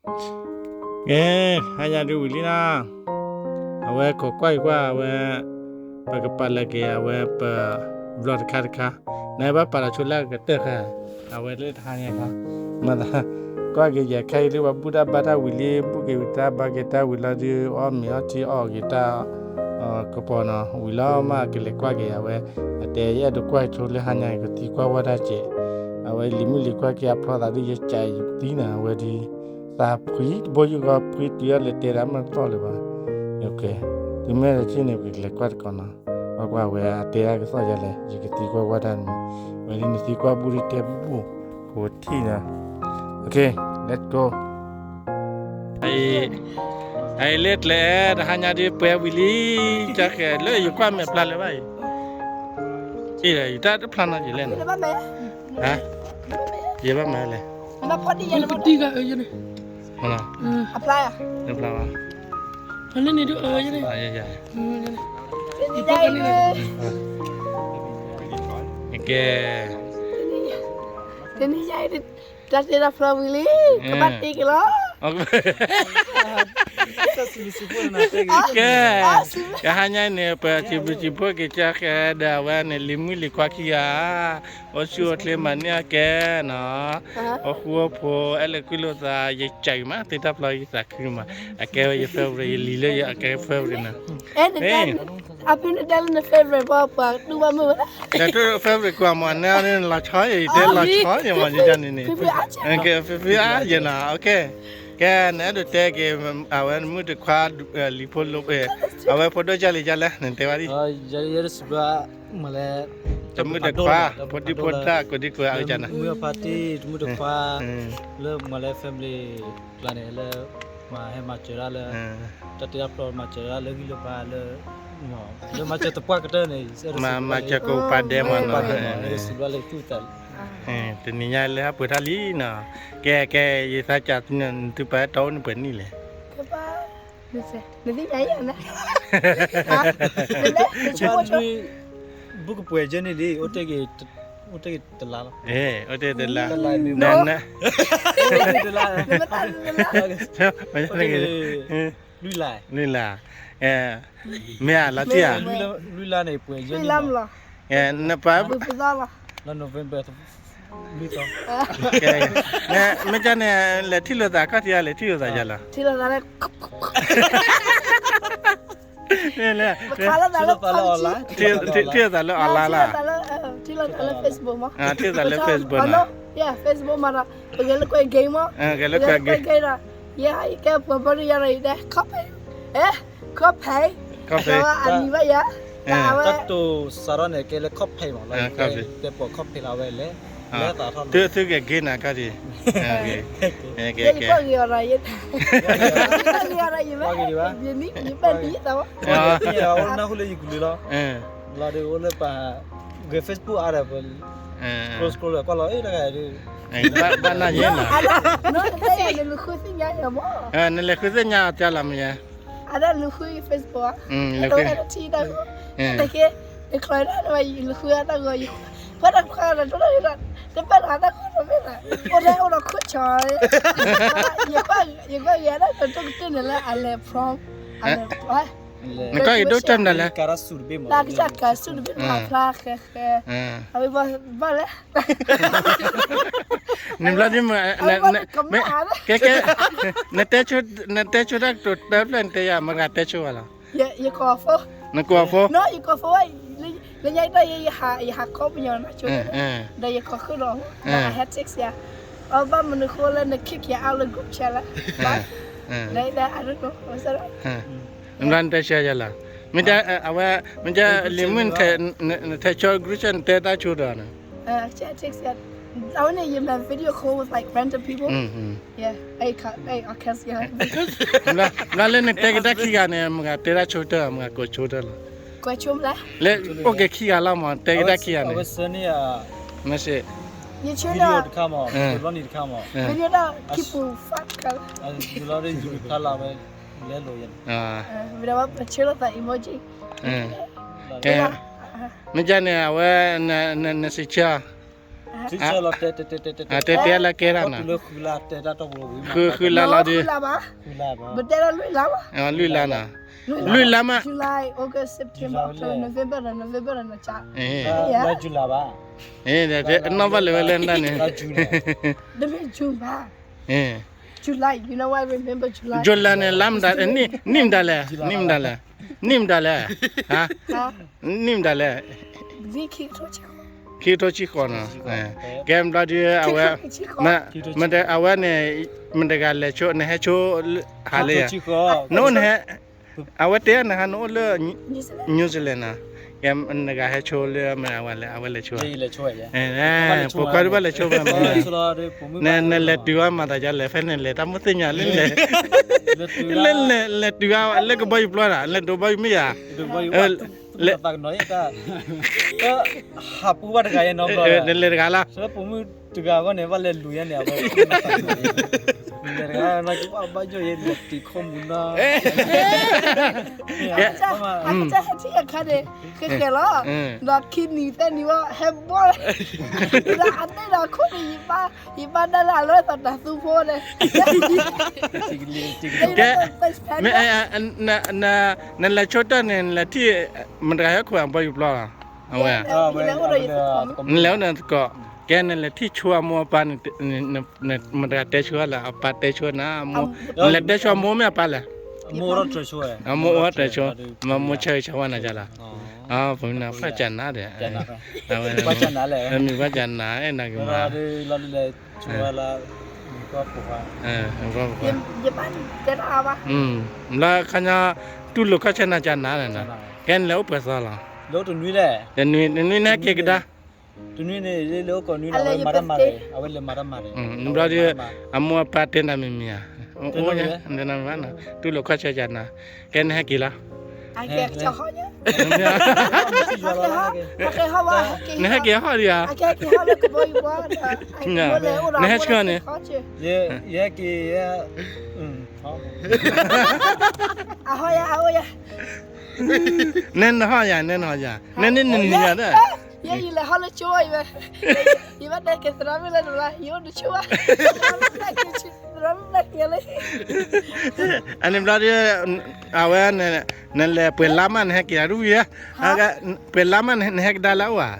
ကဲ, ဟါညါဒုးဝံၤလံနီၤ, အဝဲခိးကွၢ်က့ၤကွၢ်အဝဲ, ပကပာ်လၢက့ၤအဝဲပ vlog တခါတခါ, နဘၣ်ပာ်လီၤဆိလၢအကတၢၢ်ခါ, အဝဲလၢတဟါညါခါ, မၤသး, ကွၢ်က့ၤယဲခဲအံၤလၢပှၤဘူၣ်တၢ်ဘါတၢ်ဝံၤလံ ဘူၣ်က့ၤဝံၤတၢ်ဘါက့ၤတၢ်ဝံၤလီၤဒုး အီၣ်မ့ၤအီထံအီၣ်က့ၤတၢ် ကပီၤနီၤ ဝံၤလီၤမးကလဲၤကွၢ်က့ၤအဝဲ, အတဲယအဲၣ်ဒိးကွၢ်ဆိလၢဟါညါကသံကွၢ်ဝဲဒၣ်ကဲး, အဝဲလံၤမုၣ်လံၤခွါက့ၤအဖျီသးဒ်ယကးယသံနၤ အဝဲဒ်, သးဖှံတဘိယူၢ်ဂီၤဖှံတုၤအီၤလဲၤတဲဒၣ်မ့ၢ်တသီၣ်လၢၤဘၣ်, တုၤမ့ၢ်တထံၣ်န့ၣ် ပကလဲၤကွၢ်တကီးနီၤ, ကွၢ်ကွၢ်ဝဲအတဲဒၣ်ကသီၣ်ယၤလဲၣ် ယကသံကွၢ်ဝဲဒၣ်န့ၣ်, ဝဲဒ်နသံကွၢ်ဘူၣ်ဒ်တဲဘူၣ်, ပထံၣ်နီၤ, let's go. အအံၤလၢကျဲတဟါညါဒ်ပှဲၤဝံၤလံ, ကၢ်ဃဲလၢယကွၢ်မဲာ်ဖျါလၢၤဘၣ်အံၤ, အံၤ ယတၢ်တဖျါနီတယံာ်လဲၣ်နီၤ, ယဘၣ်မၤလဲၣ်, နဖျါဘၣ်, ကဲ, တနံၤညါအံၤ တၢ်တဲတၢ်ဖျါဝံၤလံ, ကဘၣ်တ့က့ၤလီၤ, ကဲ, ကဟါညါန့ၣ် ပစံးဘျုးစံးဖှိၣ်က့ၤကၢ်ဃဲဒီးအဝဲန့ၣ် လံၤမုၣ်လံၤခွါခံဂၤ, အိၣ်ဆူၣ်အိၣ်ချ့မၤန့ၢ်အကဲနီၤ, အိၣ်ဃူအိၣ်ဖိး အဲၣ်လၢကွံလိာ်သး ယကးအံၤမး တဲတၢ်ဖျါယသးခုမး, အကဲဝဲယ favorite ယလံၤလၢယအကဲ favorite နီၤ, အဖုနတဲလၢန favorite ပှၤပှၤတူၢ်ဘၣ်မုၢ်ဝဲ, ဒီးတူၢ် favorite ကွၢ်မး နလီၤဆီယတဲလီၤဆီယမးန့ၣ်, ဖုဖုအါယနီၤ, ကဲ, နအဲၣ်ဒိးတဲက့ၤ အဝဲမုၣ်တခွါ, လံၤဖိလိ, အဝဲဖိဒိၣ်ကၢ်လံၤကၢ်လဲၣ် နတဲဝဲဒ်, ယဲဒ်စံးဘျုး, မၤလဲၣ်, တမုၣ်တခွါ, ဖိဒံဖိသၣ်ကိးဒံကိးဂၤအကနၤ, မုၢ်အဖါတံၢ် တမုၣ်တခွါ, လၢမၤလဲၣ် family ကျါန့ၣ်လၢ, မၤဟဲမၤစၢၤဒၣ်လၢ, တၢ်တ့တၢ်ဖျီမၤစၢၤဒၣ်လၢဂံၢ်လၢဘါလၢ, လၢမၤစၢၤသပှၢ်ကတၢၢ်န့ၣ်, မၤစၢၤကိးပၤဒဲးမးနီၤ, စံးဘျုးလၢသူၣ်သးလံ, တနံၤညါလၢဟဲပှဲၤထီၣ်လံနီၤ, ကဲကဲ ယသးစၢ်သုနသုပာ်ဟဲတီအိၣ်န့ၣ်ပှဲၤနံၣ်လဲၣ် ဘူၣ်ကပှဲၤယဲန့ၣ်လံ, အိၣ်တ့ၢ်က့ၤတလါလီၤ, အိၣ်တ့ၢ်တလါ, လွံၢ်လါ, လွံၢ်လါ, မ့ၢ်ဧါ လီၤတံၢ်ဧါ, လွံၢ်လါန့ၣ်ပှဲၤယဲန့ၣ်လီၤ, နပာ် November မ့ၢ်ကန့ၣ် လဲၤထံၣ်လိာ်သးခီၣ်ထံးဧါ လဲၤထံၣ်လိာ်သးယၤလီၤ, ထံၣ်လိာ်သးလၢ online လီၤ, ထံၣ်လိာ်သးလၢ Facebook မး, Facebook မးဒီး ပဂဲၤလၢကွဲး game မး, ဂဲၤလၢကွဲး game ဒီး ယဲယကဲပှၤဘီဒုယၤဒီး ယတဲ ခီၣ်ဖံး, အဲ ခီၣ်ဖံး, ခီၣ်ဖံး, အနံၤဘၣ်ယၤ, တၢ်တိာ်စးထီၣ်န့ၣ် ကဲလၢခီၣ်ဖံးမးလီၤ, တဲပိာ်ခီၣ်ဖံးလီၤဝဲလဲၣ်, သုဂဲၤ game နၤခီၣ်ထံး, ယကွၢ်ဂ့ၤအီၤဒီး ယကွၢ်ဂ့ၤအီၤဒီး ယမ့ၢ် ယဘၣ်ဒ်သးဝဲ, အိၣ်လၢနၢ်ဟူလၢယကလုာ်လီၤ, လီၤဒုးအိၣ်လၢပှၤ ဂဲၤ Facebook အါဒီး scroll scroll ကွၢ်လီၤ အ့ၣ် တဂၤဒုး, ဘၣ်နၢ်ယဲနၤ, နလဲၤဃုသ့ၣ်ညါအီၤတၢ်လီၤမ့ၢ်ယဲ, အဒၣ်လူၤဃု Facebook ဧါ, တၢ်ဃု, တၢ်ဃု, တက့ၢ်, နချီဒၣ်နဝဲလူၤဃုအတၢ်ဂီၤ, ပှၤတခွါဒီး တဘၣ်ဒီးတၢ်ဂီၤဒီးမ့ၢ်ဘၣ်, အိၣ်ထဲအိၣ်ဒီးခိၣ်ဆီ, ယကွၢ်ဂ့ၤအဒၣ်ကတိၢ်ကတၢၢ်န့ၣ်လၢအလဲၤ prom, အလဲၤ နကွၢ်အံၤဒိၣ်တၢ်မနုၤလဲၣ်, တၢ်ကစၢ်ကၤဆူၣ်တဘ့ၣ်မးဖျါဃဲဃဲ, အဝဲဘၣ်လဲၣ် နဘျီဒ်မ့ၢ်, ကဲကဲ, နတဲဆိတၢ်ကတိၤတၢ်ဖျၢၣ်နတဲယၤ မတၤတဲဆိဘၣ်လီၤ, ယကိး phone, နကိး phone, ယကိး phone, လၢညါအံၤတၢ်ယဲ ယဟး call ပညီနၤဆိ, ဒီးယကိးဃုာ်ဒီး ဒီးအဟဲ text ယၤ, အဘၣ်မနုၤဃိလၢန kick ယၤ out လၢ group chat လဲၣ်, ဒီး I don't know, နဘျီနတဲဆိယၤလီၤ, မ့ၢ်အဝဲ, မ့ၢ်လံၤမုၣ် နထဲဆိ group chat နတဲတၢ်ဆိဒီး အဝဲန့ၣ် ယမၤ video call with like random people. Yeah, I can't, I can't, yeah. ဘျီလၢနတဲကဒါခံဂၤန့ၣ် မတၤတဲဒၣ်ဆိတၢ် မတၤကိးဆိတၢ်လီၤ, ကိးဆိမလဲၣ်, လၢအိၣ်က့ၤခံဂၤလီၤမး တဲကဒါခံဂၤန့ၣ်, မ့ၢ်စ့ၢ်, ယဆိတၢ် video တခါမး, video တၢ်ခံပူၤ fuck တခါလီၤ, လဲၤလိာ်ယၤ, ဝဲဒၣ်ပဆိလိာ်သး emoji. မ့ၢ်ကန့ၣ် အဝဲ နစံးဆၢ တဲတဲလၢကဲတၢ်နီၤ, ဃုလါလီၤဒုး, လွံၢ်လါနီၤ, လွံၢ်လါမး, July, August, September, October, November, November, December, နီၢ်ဘၣ်လဲၤဝဲလၢနတၢ်န့ၣ်, July, July, July န့ၣ် လါမတၤ, နံၣ်မတၤလဲၣ်, နံၣ်မတၤလဲၣ်, နံၣ်မတၤလဲၣ်, နံၣ်မတၤလဲၣ်, ခံကထိဆံဃိးနီၤ, ကဲဘျီဒုးအဝဲ, အဝဲန့ၣ်, မတၤလဲၤဆိ, နဟဲဆိ, ဟးလၢယၤ, နအိၣ်နဟဲ, အဝဲတဲနဟးနအိၣ်လၢ, New Zealand နီၤ, ကဲနဂၤဟဲဆိလၢမတၤလဲၣ်, အဝဲလဲၤဆိ, ပိာ်ခွါဒုးဘၣ်လဲၤဆိမး, နလဲၤတုၤအီၤမၤသးဒ်လဲၣ်, ဖဲနလဲၤတၢ်မုၢ်သ့ၣ်ညါလၢလဲၤ, လဲၤတုၤအီၤလၢကဘီယူၤပျီနီၤ, လဲၤဒိးဘီယူၤမ့ၢ်ဧါ, လဲၤ, နလဲၤတဂၤလီၤ တဂၤအဂီၢ်န့ၣ် ဘၣ်လဲၤလူၤညါန့ၣ်, အဝဲ, လဲၤတဂၤ, ဘၣ်ယိၣ်ယဲလဲၤတုၤခီမူနီၤ, အကစၢ်ဟဲထံၣ်အခါန့ၣ်, ဃဲဃဲလီၤ, ဒီးခံနံၤသၢနံၤဝဲဟဲဘီၣ်လီၤ, ဒီးအသ့ၣ်ဒီးခိၣ်န့ၣ်, ယဘၣ်ဒၣ်လၢအလီၢ်သးတၤသူဖိန့ၣ်, ကဲ, မ့ၢ်, နလဲၤဆိတၢ်န့ၣ် နလဲၤထံၣ်, မတၤတဂၤဟဲခိးအဘီယူၤပျီလီၤ, အဝဲ, နလဲၤအိၣ်ဒီးသကိး, ကဲနလဲၤထံၣ်ဆိအမိၢ်အပၢ်န့ၣ်, မတၤတဂၤတဲဆိလၢအပၢ်တဲဆိနၤ, နလဲၤတဲဆိအမိၢ်မ့ၢ်အပၢ်လဲၣ်, အမိၢ်အိၣ်တြဲၤဆိ, မ့ၢ်မိၢ်ဆၢဂ့ၤဆၢဝါနၤကလီၤ, ပမ့ၢ်ပှၤကနၤဒီး, မ့ၢ်ပှၤကနၤအဲၣ်နၤကမၤ, လၢခီညါ, တူၢ်လိာ်ခီၣ်ဆၢနၤကနၤလဲၣ်နီၤ, ကဲနလဲၤအိၣ်ပှဲၤသီလီၤ, တနွံ, တနွံန့ၣ်ဟဲက့ၤကဒါ တနွံန့ၣ်လၢအိၣ်ကိးနွံလီၤ, အဝဲမၤတၢ်မၤ, အဝဲလဲၤမၤတၢ်မၤ, နဘျီဒီး, အမိၢ်အပၢ်တဲနၤမံၤမံၤဧါ, အိၣ်, တူၢ်လိာ်ခီၣ်ဆၢကနၤ, ကဲနဟဲက့ၤလီၤ, နဟဲက့ၤဟီၣ်ဒံးဧါ, နဟဲဆှၢန့ၣ်, နဲနဟီၣ်ယၤ, နဲနဟီၣ်ယၤ, နဲနနံၤယၤဒီး ယဲယလဲၤဟီၣ်လၢကၠိဝဲ, ယဘၣ်တဲက့ၤသရၣ်မုၣ်လၢနလၢ ယအိၣ်တဆူၣ်ဘၣ်, သရၣ်မုၣ်ဘၣ်က့ၤလၢ, အန့ၣ်ဘျီဒီး, အဝဲ, နလဲၤပှဲၤလါမးနဟဲက့ၤလၢဒ်ဝံၤဧါ, ပှဲၤလါမးနဟဲကဒါလၢအအိၣ်ဧါ,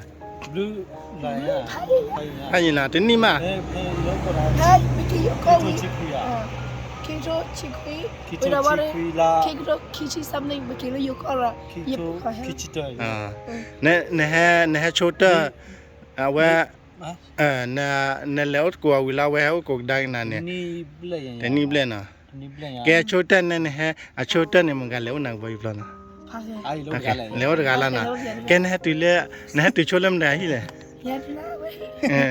ဖးယံာ်လီၤ တနံၣ်မး, ခံကထိဆံခွံ, ခံကထိခံဆံ something ပက့ၤလၢယိၤကီၢ်ဒီး, ခံကထိခံဆံတၢ, နဟဲဆိတၢ်, အဝဲ, နလဲၤအိၣ်သကိးအဝံၤလီၤ အဝဲဟဲအိၣ်သကိးကဒါက့ၤနၤန့ၣ်, တနံၣ်ဘျဲၣ်နီၤ, ကဲဆိတၢ်န့ၣ်, အဆိတၢ်န့ၣ် မတၤတဂၤလဲၤအိၣ်နၤကဘီယူၤပျီနီၤ, လဲၤအိၣ်တဂၤလီၤနီၤ, ကဲနဟဲတုၤလၢ, နဟဲတုၤဆိလၢမတၤတဂၤဟံၣ်လဲၣ်,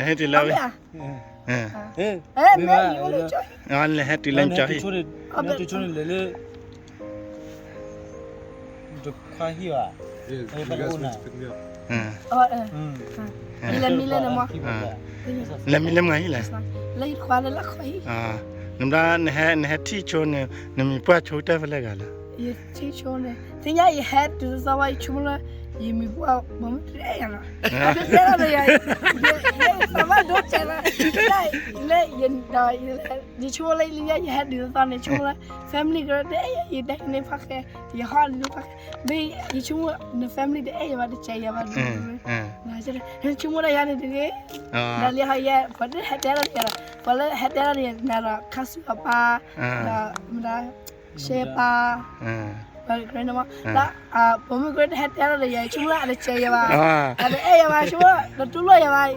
ဟဲတုၤလၢဝဲ နဟဲတုၤလၢကၠီဟံၣ်, တခွါဟံၣ်ဘၣ်, လဲၤမံလၢမတၤဟံၣ်လဲၣ်, နဘျီနဟဲထံၣ်ဆိန့ၣ် နမံၤပှၢ်ဆိတၢ်ဖဲလဲၣ်ဂၤလဲၣ်, ယထံၣ်ဆိန့ၣ် သ့ၣ်ညါယဟဲတုၤသီသီ ယဆိကမိၣ်လၢ, ယမံၤပှၢ်ဘီမုၢ်တအဲၣ်ယၤလီၤ, ယသးဘၣ်ဒိတဲာ်လီၤ, လၢယ, ယဆိကမိၣ်လၢလၢညါ ယဟဲတုၤသီသီန့ၣ် ဆိကမိၣ်လၢ, family ကရၢတအဲၣ်ယၤ ယတဲန့ၣ်ဖးဃဲ, ယဟီၣ်န့ၣ်ဖးဃဲ, မ့ၢ်ယဆိကမိၣ် န family တအဲၣ်ယၤဘၣ် တစဲးယၤဘၣ်, ဆိကမိၣ်ဒၣ်ယၤန့ၣ်တဂ့ၤ, ဒီးလၢဟီၣ်ယဲ ပှၤတဟဲတဲလီၤတယၤဒီး, ပှၤလၢဟဲတဲလီၤတယၤ နၤဒီးခါဆူအပၢ်, ဒီးမတၤ ရှဲပၢ်, ပှၤကရၢန့ၣ်မး, ဒီး, ပိာ်မုၣ်ကရၢတဟဲတဲလီၤဒီးယၤ ဆိကမိၣ်လၢအတစဲးယၤဘၣ်, အတအဲၣ်ယၤဘၣ် ဆိကမိၣ် တတူၢ်လိာ်ယၤဘၣ်,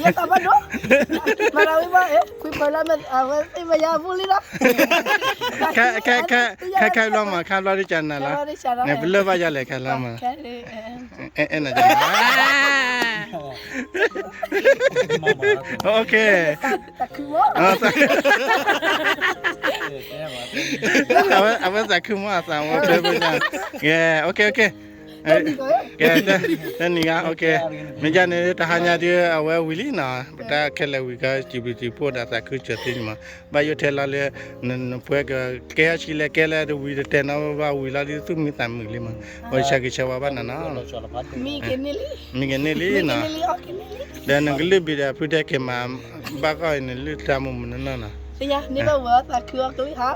ယသးဘၣ်ဒိ, မၤဒီးဝံၤဘၣ်, ခွံပၢၤလၢအဝဲသ့ၣ်မယါအပူၤလံလီၤ, ခဲခဲခဲခဲဘျီမး ခဲဘျီဒ်ကနၤလီၤ, န့ၣ်ပလၢၢ်ဘၣ်ယၤလဲၣ်ခဲလီၤမး, အဲ အဲ နကနၤ, OK, အဝဲသးခုမးအသးဝဲ, ကဲ OK OK, ကဲ, တနံၤဂၤ, မ့ၢ်ယၤန့ၣ် တဟါညါဒုး အဝဲဝံၤလံနီၤ, ပတၢ်ခဲလၢာ်ဝံၤက စံးဘျုးစံးဖှိၣ်ဒီးသးခုစၢၤသ့န့ၣ်မး, ဘၣ်ယိၣ်ထဲလီၤလၢ နပှဲၤကကဲအီၤဆံးလဲၣ် ကဲလၢတဝံၤတတဲာ်နီၤဘၣ် ဝံၤလီၤဒုးသူၣ်မံသးမုာ်လံမး, အဝဲဆၢဂ့ၤဆၢဝါဘၣ်နၤနီၤ, မံကန့ၢ်လံနီၤ, ဒီးနကလုၢ်ဘံၤဒီးဖုတဲက့ၤမး, ဘၣ်ကီၢ်အံၤနလုၢ်တၢ်မူမနုၤနီၤနီၤ, သ့ၣ်ညါန့ၢ်ဘၣ်ဝဲသးခုအီၤကလုၢ်ဟါ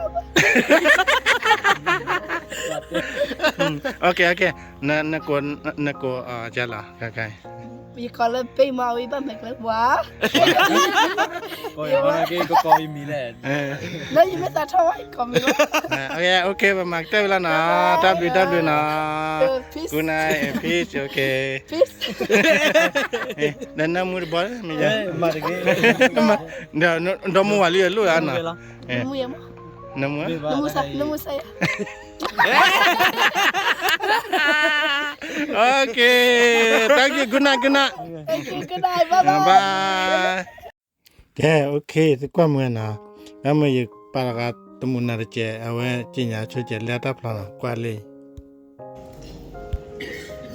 နကိး, နကိး, ယကိးလၢပ့မီဝံၤဘၣ်မဲာ်ကျဲဝါ, ကကိးအံၤမံၤလဲၣ်, လၢယမ့ၢ်သးထီၣ်ဝဲ ယကိးမံၤလီၤ, ပမၤကတၢၢ်ဝဲလီၤနီၤ, တၢ်ဘျုးတၢ်ဘျုးနီၤ, good night, peace, okay, ဒီးနၢမူတဘီ, ဒီးမူဝဲလံအလိၣ်ဧါနီၤ, နမူ, နမူ, okay, thank you, good night, good night, bye, ကဲ, okay, သကွၢ်မုာ်နီၤ, မ့ၢ်ယပာ်လီၤဂာ်တမုာ်နၤတကဲး, အဝဲက့ညါဆိကဲးလၢတၢ်ဖျီနီၤ, ကွၢ်လံ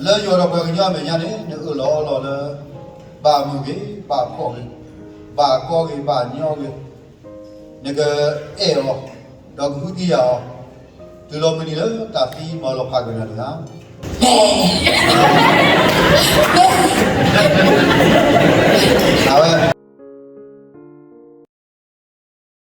လၢယွၤဒီးပှၤကညီအမဲာ်ညါန့ၣ် နအၢၣ်လီၤအီလီၤလၢ ဘၣ်မုာ်ဂ့ၤ ဘၣ်ဖှီၣ်ဂ့ၤ ဘၣ်ကီဂ့ၤ ဘၣ်ညီဂ့ၤ, နကအဲၣ်အီၤ ဒီးကဟုကယာ်အီၤ တုၤလီၤမုၢ်နံၤလၢတၢ်သံမၤလီၤဖးက့ၤနၤတဂၤ.